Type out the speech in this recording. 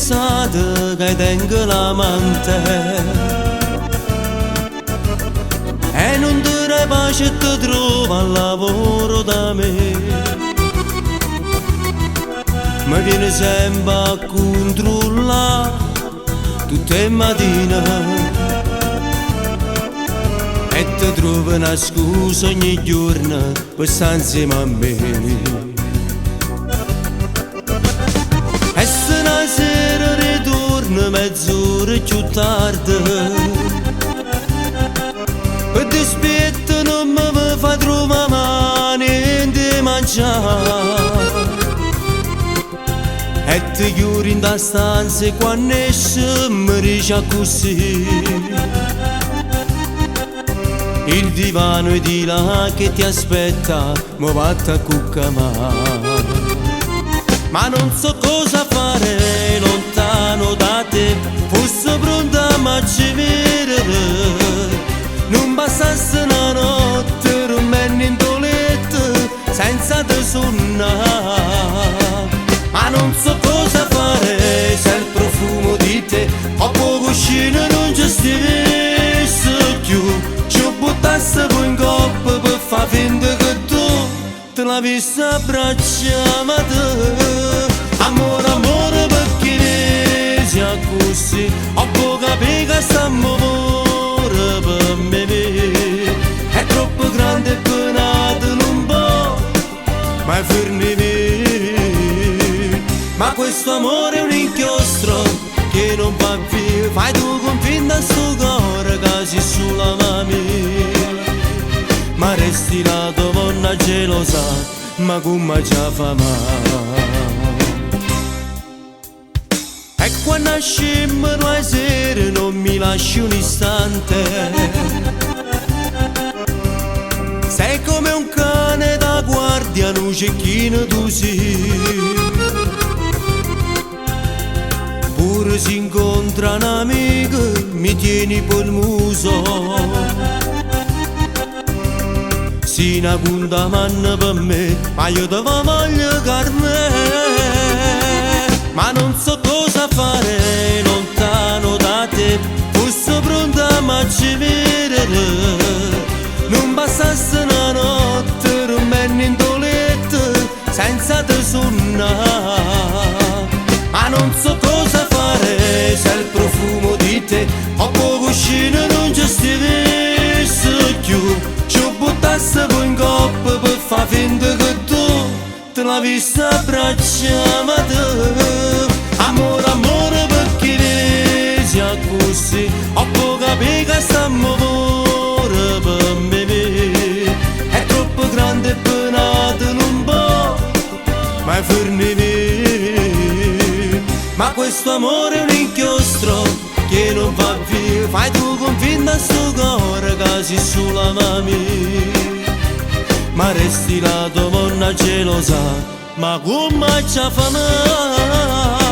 pensato che tengo l'amante? E non te ne pace ti trova al lavoro da me. Mi viene sempre a controllare tutte le mattine e ti trovo una scusa ogni giorno per stare insieme a me. E se una sera ritorno mezz'ora più tardi, per dispetto non mi fa trovare mai niente mangiare. E ti chiudi in da stanza e quando esce mi dice così. Il divano è di là che ti aspetta, mo vatta a cuccamà. Ma non so cosa fare lontano da te, fosse pronta ma ci vedere. Non bastasse una notte, rimane in letto senza te sonnare. Ma non so cosa fare se il profumo di te ho poco uscire non ci stesse più. Ci buttasse poi in coppa per far finta che tu te l'avessi abbracciata ma te. Amore, amore, perché sia così? Ho poco capito che sta amore per me. È troppo grande per nato non può mai finire. Ma questo amore è un inchiostro che non va via. Fai tu con finta sto cuore che sei sulla mia. Ma resti la tua donna gelosa, ma come già fa male. E quando nascimmo noi sera non mi lasci un istante. Sei come un cane da guardia, un cecchino tu sei. Pure si incontra un amico, mi tieni per muso. Si una condanna per me, ma io te voglio carne. Ma non so cosa fare lontano da te, fosse pronta ma ci vedere. Non bastasse una notte, rimane in letto senza te sonnare. Ma non so cosa fare se il profumo di te ho poco uscire non ci stesse più. Ci buttasse poi in coppa per far finta che tu te l'avessi abbracciata ma te. Amore, amore, perché sia così? Ho poco capito che sta amore per me. È troppo grande per nato non può mai finire. Ma questo amore è un inchiostro che non va via. Fai tu con finta sto cuore che sei sulla mia. Ma resti la tua donna gelosa, ma come ci fa male?